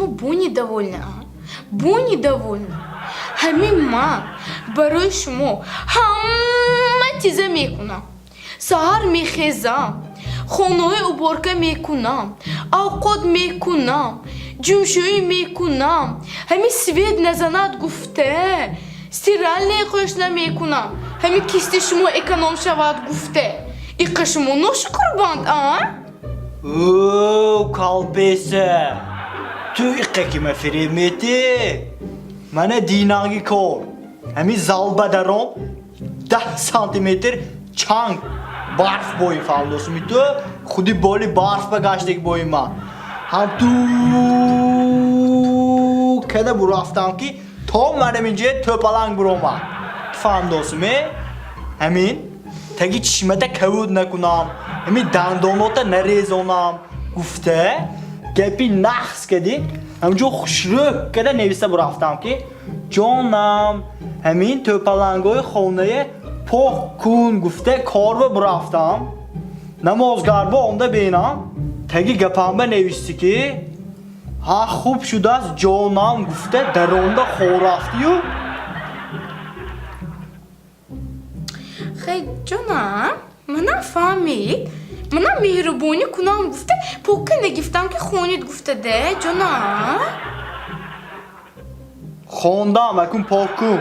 Шумо бо недовольны, а? Бо недовольны. Ҳамин ман барои шумо ҳама чиза мекунам. Саҳар мехезам, хонаҳои уборка мекунам, авқот мекунам, ҷумшӯӣ мекунам, ҳамин свет назанад гуфта, стиральный қӯшна мекунам, ҳамин кисти шумо эконом шавад гуфта. Иқа шумо ношукрбанд, а? О, колбеса. Ту иқа кима фиреб метӣ? Мана динанги кор. Ҳамин залба даром 10 сантиметр чанг барф бои фалдосуми ту худи боли барф ба гаштег бои ман. Ҳам ту када бурафтам ки то манам инҷа тӯпаланг буромад. Фаҳмдосуме? Ҳамин таги чишмата кавуд накунам, ҳамин дандонота нарезонам гуфта гапи нахс кади ҳамҷо хушрӯ када нависта бурафтам ки ҷонам, ҳамин тӯпалангҳои хонае пок кун гуфта корва бурафтам. Намозгарбо омда бинам таги гапамба нависти ки ҳа, хуб шудааст, ҷонам гуфта даронда хорафтию. Хай, ҷонам, манам фаҳмид. Манам меҳрубонӣ кунам гуфта покка нагифтам ки хонид гуфта де, ҷонам. Хондам, акун пок кун.